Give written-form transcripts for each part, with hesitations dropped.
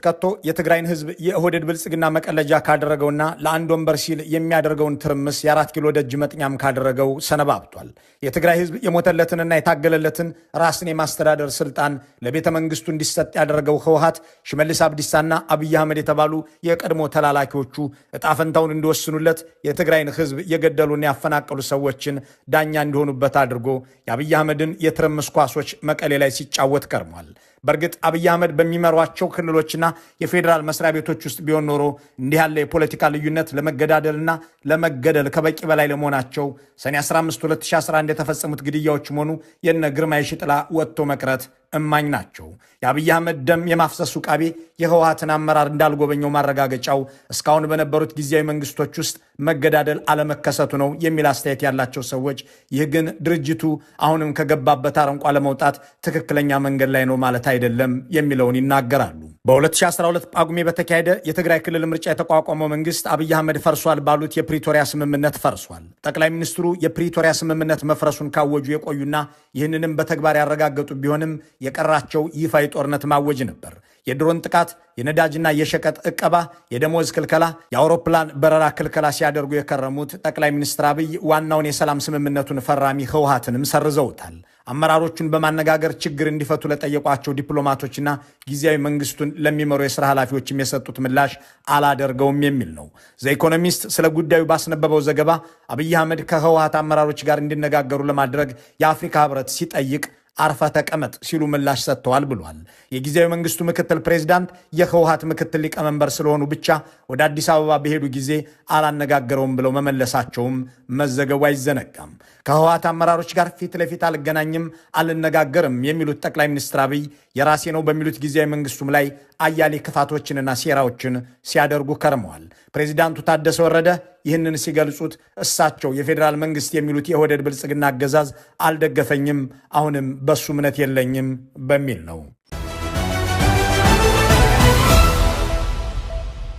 ከቶ የትግራይን ህዝብ የኦህዴድ ብልጽግና መቀለጃ ካደረገውና ለአንድ ወንበር ሲል የሚያደርገውን ትርምስ የአራት ኪሎ ደጅ መጥኛም ካደረገው ሰነባብቷል። የትግራይ ህዝብ የሞተለትንና የታገለለትን ራስን የማስተዳደር ስልጣን ለቤተ መንግስቱ እንዲሰጥ ያደረገው ህወሓት ሽመልስ አብዲሳና አብይ አህመድ የተባሉ የቀድሞ ተላላኪዎቹ እጣ ፈንታውን እንዲወስኑለት የትግራይን ህዝብ የገደሉና ያፈናቀሉ ሰዎችን ዳኛ እንዲሆኑበት አድርጎ የአብይ አህመድን የትርምስ ኳሶች መቀሌ ላይ ሲጫወት ከርሟል። በእርግጥ አብይ አህመድ በሚመሯቸው ክልሎችና የፌዴራል መስሪያ ቤቶች ውስጥ ቢሆን ኖሮ እንዲህ ያለ የፖለቲካ ልዩነት ለመገዳደልና ለመገደል ከበቂ በላይ ለመሆናቸው ሰኔ 15 2011 የተፈጸሙት ግድያዎችም ሆኑ የነ ግርማ የሺጥላ ወጥቶ መቅረት እማኝ ናቸው። የአብይ አህመድ ደም የማፍሰሱ ቃቤ የህወሓትን አመራር እንዳልጎበኘው ማረጋገጫው እስካሁን በነበሩት ጊዜያዊ መንግስቶች ውስጥ መገዳደል አለመከሰቱ ነው የሚል አስተያየት ያላቸው ሰዎች፣ ይህ ግን ድርጅቱ አሁንም ከገባበት አረንቋ ለመውጣት ትክክለኛ መንገድ ላይ ነው ማለት አይደለም የሚለውን ይናገራሉ። በ2012 ጳጉሜ በተካሄደ የትግራይ ክልል ምርጫ የተቋቋመው መንግስት አብይ አህመድ ፈርሷል ባሉት የፕሪቶሪያ ስምምነት ፈርሷል። ጠቅላይ ሚኒስትሩ የፕሪቶሪያ ስምምነት መፍረሱን ካወጁ የቆዩና ይህንንም በተግባር ያረጋገጡ ቢሆንም የቀራቸው ይፋዊ ጦርነት ማወጅ ነበር። የድሮን ጥቃት፣ የነዳጅና የሸቀጥ ዕቀባ፣ የደሞዝ ክልከላ፣ የአውሮፕላን በረራ ክልከላ ሲያደርጉ የከረሙት ጠቅላይ ሚኒስትር አብይ ዋናውን የሰላም ስምምነቱን ፈራሚ ህወሓትንም ሰርዘውታል። አመራሮቹን በማነጋገር ችግር እንዲፈቱ ለጠየቋቸው ዲፕሎማቶችና ጊዜያዊ መንግስቱን ለሚመሩ የስራ ኃላፊዎችም የሰጡት ምላሽ አላደርገውም የሚል ነው። ዘ ኢኮኖሚስት ስለ ጉዳዩ ባስነበበው ዘገባ አብይ አህመድ ከህወሓት አመራሮች ጋር እንዲነጋገሩ ለማድረግ የአፍሪካ ህብረት ሲጠይቅ አርፈህ ተቀመጥ ሲሉ ምላሽ ሰጥተዋል ብሏል። የጊዜያዊ መንግስቱ ምክትል ፕሬዚዳንት የህወሓት ምክትል ሊቀመንበር ስለሆኑ ብቻ ወደ አዲስ አበባ በሄዱ ጊዜ አላነጋገረውም ብለው መመለሳቸውም መዘገቡ አይዘነጋም። ከህወሓት አመራሮች ጋር ፊት ለፊት አልገናኝም፣ አልነጋገርም የሚሉት ጠቅላይ ሚኒስትር አብይ የራሴ ነው በሚሉት ጊዜያዊ መንግስቱም ላይ አያሌ ክፋቶችንና ሴራዎችን ሲያደርጉ ከርመዋል። ፕሬዚዳንቱ ታደሰ ወረደ ይህንን ሲገልጹት እሳቸው የፌዴራል መንግስት የሚሉት የኦህዴድ ብልጽግና አገዛዝ አልደገፈኝም፣ አሁንም በሱ እምነት የለኝም በሚል ነው።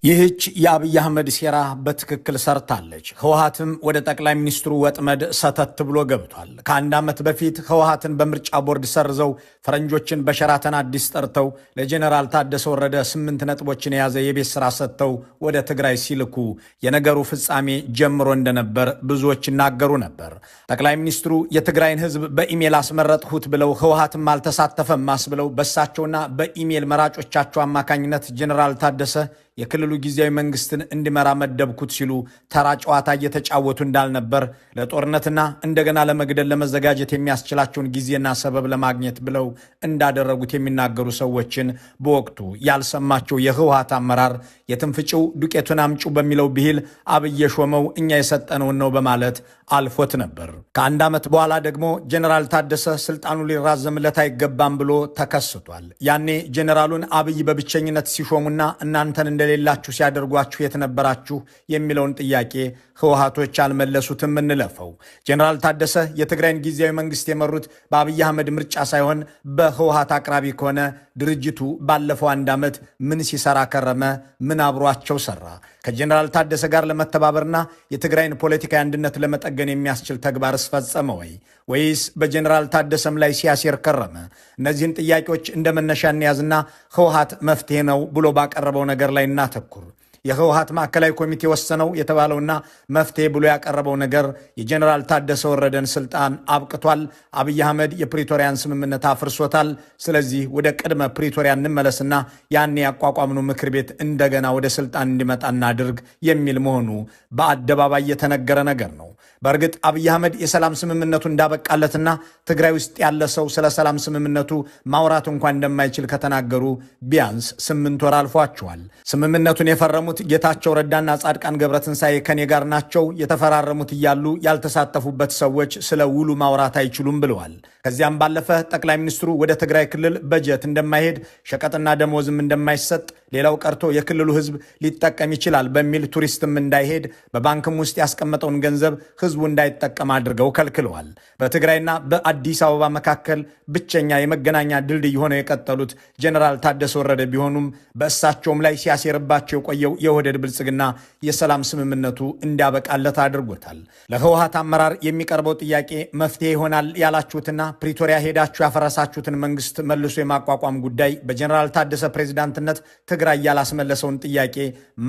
ይህች የአብይ አህመድ ሴራ በትክክል ሰርታለች። ህወሓትም ወደ ጠቅላይ ሚኒስትሩ ወጥመድ ሰተት ብሎ ገብቷል። ከአንድ ዓመት በፊት ህወሓትን በምርጫ ቦርድ ሰርዘው ፈረንጆችን በሸራተን አዲስ ጠርተው ለጄኔራል ታደሰ ወረደ 8 ነጥቦችን የያዘ የቤት ስራ ሰጥተው ወደ ትግራይ ሲልኩ የነገሩ ፍጻሜ ጀምሮ እንደነበር ብዙዎች ይናገሩ ነበር። ጠቅላይ ሚኒስትሩ የትግራይን ህዝብ በኢሜል አስመረጥሁት ብለው ህወሓትም አልተሳተፈም አስብለው በሳቸውና በኢሜል መራጮቻቸው አማካኝነት ጄኔራል ታደሰ የክልሉ ጊዜያዊ መንግስትን እንዲመራ መደብኩት ሲሉ ተራ ጨዋታ እየተጫወቱ እንዳልነበር ለጦርነትና እንደገና ለመግደል ለመዘጋጀት የሚያስችላቸውን ጊዜና ሰበብ ለማግኘት ብለው እንዳደረጉት የሚናገሩ ሰዎችን በወቅቱ ያልሰማቸው የህወሓት አመራር የትንፍጭው ዱቄቱን አምጩ በሚለው ብሂል አብይ የሾመው እኛ የሰጠነውን ነው በማለት አልፎት ነበር። ከአንድ ዓመት በኋላ ደግሞ ጄኔራል ታደሰ ስልጣኑ ሊራዘምለት አይገባም ብሎ ተከስቷል። ያኔ ጄኔራሉን አብይ በብቸኝነት ሲሾሙና እናንተን እንደሌላችሁ ሲያደርጓችሁ የት ነበራችሁ የሚለውን ጥያቄ ህወሓቶች አልመለሱትም። እንለፈው። ጄኔራል ታደሰ የትግራይን ጊዜያዊ መንግስት የመሩት በአብይ አህመድ ምርጫ ሳይሆን በህወሓት አቅራቢ ከሆነ ድርጅቱ ባለፈው አንድ ዓመት ምን ሲሰራ ከረመ? ምን አብሯቸው ሰራ? ከጄኔራል ታደሰ ጋር ለመተባበርና የትግራይን ፖለቲካዊ አንድነት ለመጠገን የሚያስችል ተግባርስ ፈጸመ ወይ? ወይስ በጄኔራል ታደሰም ላይ ሲያሴር ከረመ? እነዚህን ጥያቄዎች እንደ መነሻ እንያዝና ህወሓት መፍትሄ ነው ብሎ ባቀረበው ነገር ላይ እናተኩር። የህወሓት ማዕከላዊ ኮሚቴ ወሰነው የተባለውና መፍትሄ ብሎ ያቀረበው ነገር የጄኔራል ታደሰ ወረደን ስልጣን አብቅቷል፣ አብይ አህመድ የፕሪቶሪያን ስምምነት አፍርሶታል፣ ስለዚህ ወደ ቅድመ ፕሪቶሪያ እንመለስና ያኔ ያቋቋምነው ምክር ቤት እንደገና ወደ ስልጣን እንዲመጣ እናድርግ የሚል መሆኑ በአደባባይ የተነገረ ነገር ነው። በእርግጥ አብይ አህመድ የሰላም ስምምነቱ እንዳበቃለትና ትግራይ ውስጥ ያለ ሰው ስለ ሰላም ስምምነቱ ማውራት እንኳን እንደማይችል ከተናገሩ ቢያንስ 8 ወር አልፏቸዋል። ስምምነቱን የፈረሙት ጌታቸው ረዳና ጻድቃን ገብረትንሳኤ ከኔ ጋር ናቸው የተፈራረሙት እያሉ ያልተሳተፉበት ሰዎች ስለ ውሉ ማውራት አይችሉም ብለዋል። ከዚያም ባለፈ ጠቅላይ ሚኒስትሩ ወደ ትግራይ ክልል በጀት እንደማይሄድ፣ ሸቀጥና ደሞዝም እንደማይሰጥ፣ ሌላው ቀርቶ የክልሉ ህዝብ ሊጠቀም ይችላል በሚል ቱሪስትም እንዳይሄድ፣ በባንክም ውስጥ ያስቀመጠውን ገንዘብ ህዝቡ እንዳይጠቀም አድርገው ከልክለዋል። በትግራይና በአዲስ አበባ መካከል ብቸኛ የመገናኛ ድልድይ ሆነው የቀጠሉት ጄኔራል ታደሰ ወረደ ቢሆኑም በእሳቸውም ላይ ሲያሴርባቸው የቆየው የኦህዴድ ብልጽግና የሰላም ስምምነቱ እንዲያበቃለት አድርጎታል። ለህወሓት አመራር የሚቀርበው ጥያቄ መፍትሄ ይሆናል ያላችሁትና ፕሪቶሪያ ሄዳችሁ ያፈረሳችሁትን መንግስት መልሶ የማቋቋም ጉዳይ በጀነራል ታደሰ ፕሬዝዳንትነት ትግራይ ያላስመለሰውን ጥያቄ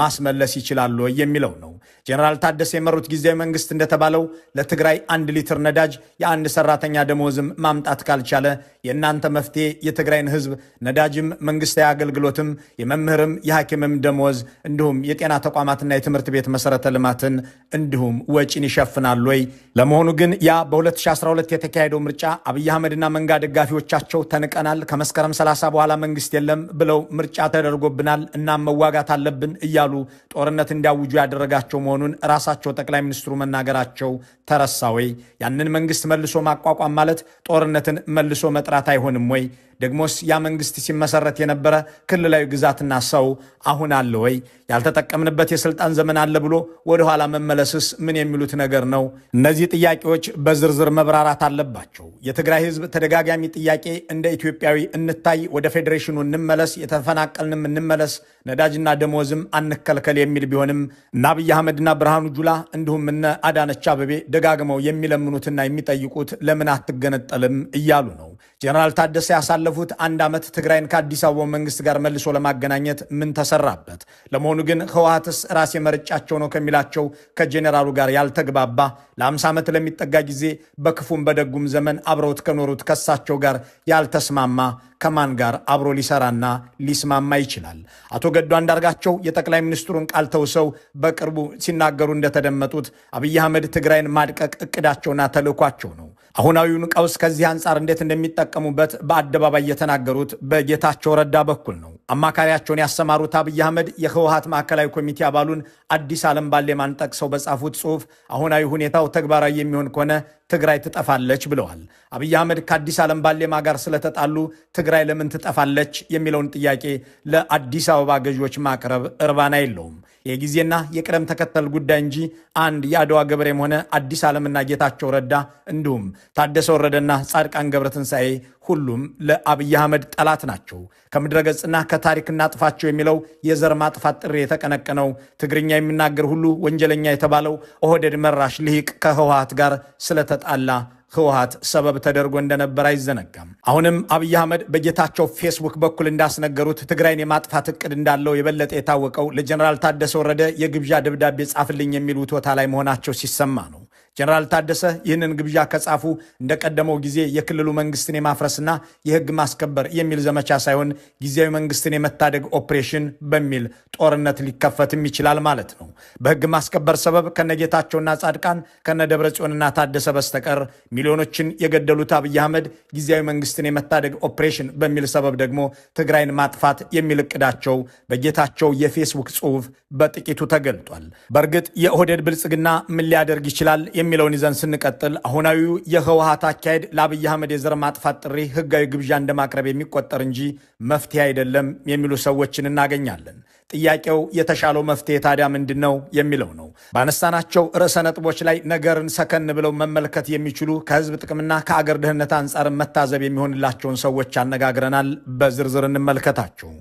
ማስመለስ ይችላሉ የሚለው ነው። ጀነራል ታደሰ የመሩት ጊዜያዊ መንግስት እንደተባለው ለትግራይ 1 ሊትር ነዳጅ የአንድ ሰራተኛ ደሞዝም ማምጣት ካልቻለ የእናንተ መፍትሄ የትግራይን ህዝብ ነዳጅም መንግስታዊ አገልግሎትም የመምህርም የሐኪምም ደሞዝ እንዲሁም የጤና ተቋማትና የትምህርት ቤት መሰረተ ልማትን እንዲሁም ወጪን ይሸፍናል ወይ? ለመሆኑ ግን ያ በ2012 የተካሄደው ምርጫ አብይ አህመድና መንጋ ደጋፊዎቻቸው ተንቀናል፣ ከመስከረም 30 በኋላ መንግስት የለም ብለው ምርጫ ተደርጎብናል እና መዋጋት አለብን እያሉ ጦርነት እንዲያውጁ ያደረጋቸው መሆኑን ራሳቸው ጠቅላይ ሚኒስትሩ መናገራቸው ተረሳ ወይ? ያንን መንግስት መልሶ ማቋቋም ማለት ጦርነትን መልሶ መጥራት አይሆንም ወይ? ደግሞስ ያ መንግስት ሲመሰረት የነበረ ክልላዊ ግዛትና ሰው አሁን አለ ወይ? ያልተጠቀምንበት የስልጣን ዘመን አለ ብሎ ወደ ኋላ መመለስስ ምን የሚሉት ነገር ነው? እነዚህ ጥያቄዎች በዝርዝር መብራራት አለባቸው። የትግራይ ህዝብ ተደጋጋሚ ጥያቄ እንደ ኢትዮጵያዊ እንታይ፣ ወደ ፌዴሬሽኑ እንመለስ፣ የተፈናቀልንም እንመለስ፣ ነዳጅና ደሞዝም አንከልከል የሚል ቢሆንም እነ አብይ አህመድና ብርሃኑ ጁላ እንዲሁም እነ አዳነች አበቤ ደጋግመው የሚለምኑትና የሚጠይቁት ለምን አትገነጠልም እያሉ ነው። ጀነራል ታደሰ ያሳለፉት አንድ ዓመት ትግራይን ከአዲስ አበባ መንግስት ጋር መልሶ ለማገናኘት ምን ተሰራበት? ለመሆኑ ግን ህወሓትስ ራሴ መርጫቸው ነው ከሚላቸው ከጀነራሉ ጋር ያልተግባባ ለ50 ዓመት ለሚጠጋ ጊዜ በክፉም በደጉም ዘመን አብረውት ከኖሩት ከሳቸው ጋር ያልተስማማ ከማን ጋር አብሮ ሊሰራና ሊስማማ ይችላል? አቶ ገዱ አንዳርጋቸው የጠቅላይ ሚኒስትሩን ቃል ተውሰው በቅርቡ ሲናገሩ እንደተደመጡት አብይ አህመድ ትግራይን ማድቀቅ እቅዳቸውና ተልዕኳቸው ነው። አሁናዊውን ቀውስ ከዚህ አንጻር እንዴት እንደሚጠቀሙበት በአደባባይ የተናገሩት በጌታቸው ረዳ በኩል ነው። አማካሪያቸውን ያሰማሩት አብይ አህመድ የህወሓት ማዕከላዊ ኮሚቴ አባሉን አዲስ ዓለም ባሌማን ጠቅሰው በጻፉት ጽሑፍ አሁናዊ ሁኔታው ተግባራዊ የሚሆን ከሆነ ትግራይ ትጠፋለች ብለዋል። አብይ አህመድ ከአዲስ ዓለም ባሌማ ጋር ስለተጣሉ ትግራይ ለምን ትጠፋለች የሚለውን ጥያቄ ለአዲስ አበባ ገዢዎች ማቅረብ እርባና የለውም። የጊዜና የቅደም ተከተል ጉዳይ እንጂ አንድ የአድዋ ገበሬም ሆነ አዲስ ዓለምና ጌታቸው ረዳ እንዲሁም ታደሰ ወረደና ጻድቃን ገብረትንሳኤ ሁሉም ለአብይ አህመድ ጠላት ናቸው። ከምድረገጽና ከታሪክ እናጥፋቸው የሚለው የዘር ማጥፋት ጥሪ የተቀነቀነው ትግርኛ የሚናገር ሁሉ ወንጀለኛ የተባለው ኦህዴድ መራሽ ልሂቅ ከህወሓት ጋር ስለተጣላ ህወሓት ሰበብ ተደርጎ እንደነበር አይዘነጋም። አሁንም አብይ አህመድ በጌታቸው ፌስቡክ በኩል እንዳስነገሩት ትግራይን የማጥፋት እቅድ እንዳለው የበለጠ የታወቀው ለጀነራል ታደሰ ወረደ የግብዣ ደብዳቤ ጻፍልኝ የሚል ውትወታ ላይ መሆናቸው ሲሰማ ነው። ጀነራል ታደሰ ይህንን ግብዣ ከጻፉ እንደቀደመው ጊዜ የክልሉ መንግስትን የማፍረስና የህግ ማስከበር የሚል ዘመቻ ሳይሆን ጊዜያዊ መንግስትን የመታደግ ኦፕሬሽን በሚል ጦርነት ሊከፈትም ይችላል ማለት ነው። በህግ ማስከበር ሰበብ ከነጌታቸውና ጻድቃን ከነደብረጽዮንና ታደሰ በስተቀር ሚሊዮኖችን የገደሉት አብይ አህመድ ጊዜያዊ መንግስትን የመታደግ ኦፕሬሽን በሚል ሰበብ ደግሞ ትግራይን ማጥፋት የሚል እቅዳቸው በጌታቸው የፌስቡክ ጽሑፍ በጥቂቱ ተገልጧል። በእርግጥ የኦህዴድ ብልጽግና ምን ሊያደርግ ይችላል የሚለውን ይዘን ስንቀጥል አሁናዊው የህወሓት አካሄድ ለአብይ አህመድ የዘር ማጥፋት ጥሪ ህጋዊ ግብዣ እንደማቅረብ የሚቆጠር እንጂ መፍትሄ አይደለም የሚሉ ሰዎችን እናገኛለን። ጥያቄው የተሻለው መፍትሄ ታዲያ ምንድነው የሚለው ነው። ባነሳናቸው ርዕሰ ነጥቦች ላይ ነገርን ሰከን ብለው መመልከት የሚችሉ ከህዝብ ጥቅምና ከአገር ደህንነት አንጻር መታዘብ የሚሆንላቸውን ሰዎች አነጋግረናል። በዝርዝር እንመልከታቸው።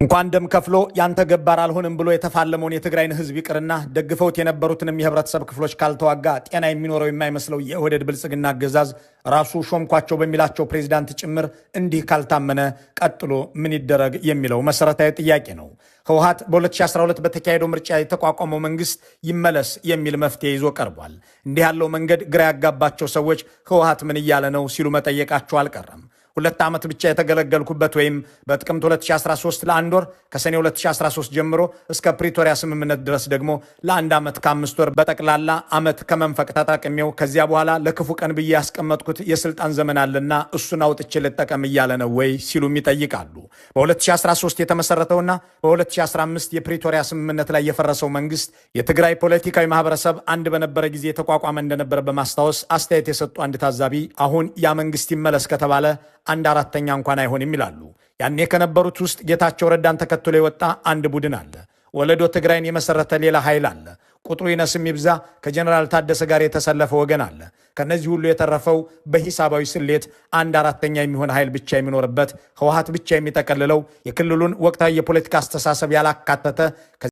እንኳን ደም ከፍሎ ያንተ ገባር አልሆንም ብሎ የተፋለመውን የትግራይን ህዝብ ይቅርና ደግፈውት የነበሩትንም የህብረተሰብ ክፍሎች ካልተዋጋ ጤና የሚኖረው የማይመስለው የኦህዴድ ብልጽግና አገዛዝ ራሱ ሾምኳቸው በሚላቸው ፕሬዝዳንት ጭምር እንዲህ ካልታመነ ቀጥሎ ምን ይደረግ የሚለው መሰረታዊ ጥያቄ ነው። ህወሓት በ2012 በተካሄደው ምርጫ የተቋቋመው መንግስት ይመለስ የሚል መፍትሄ ይዞ ቀርቧል። እንዲህ ያለው መንገድ ግራ ያጋባቸው ሰዎች ህወሓት ምን እያለ ነው ሲሉ መጠየቃቸው አልቀረም። 2 ዓመት ብቻ የተገለገልኩበት ወይም በጥቅምት 2013 ለአንድ ወር ከሰኔ 2013 ጀምሮ እስከ ፕሪቶሪያ ስምምነት ድረስ ደግሞ ለ1 ዓመት ከ5 ወር በጠቅላላ ዓመት ከመንፈቅ ተጠቅሜው ከዚያ በኋላ ለክፉ ቀን ብዬ ያስቀመጥኩት የስልጣን ዘመን አለና እሱን አውጥቼ ልጠቀም እያለ ነው ወይ ሲሉም ይጠይቃሉ። በ2013 የተመሰረተውና በ2015 የፕሪቶሪያ ስምምነት ላይ የፈረሰው መንግስት የትግራይ ፖለቲካዊ ማህበረሰብ አንድ በነበረ ጊዜ የተቋቋመ እንደነበረ በማስታወስ አስተያየት የሰጡ አንድ ታዛቢ አሁን ያ መንግስት ይመለስ ከተባለ 1/4 እንኳን አይሆንም ይላሉ። ያኔ ከነበሩት ውስጥ ጌታቸው ረዳን ተከትሎ የወጣ አንድ ቡድን አለ። ወለዶ ትግራይን የመሰረተ ሌላ ኃይል አለ። ቁጥሩ ይነስም ይብዛ ከጀነራል ታደሰ ጋር የተሰለፈ ወገን አለ። ከነዚህ ሁሉ የተረፈው በሂሳባዊ ስሌት አንድ አራተኛ የሚሆን ኃይል ብቻ የሚኖርበት፣ ህወሓት ብቻ የሚጠቀልለው፣ የክልሉን ወቅታዊ የፖለቲካ አስተሳሰብ ያላካተተ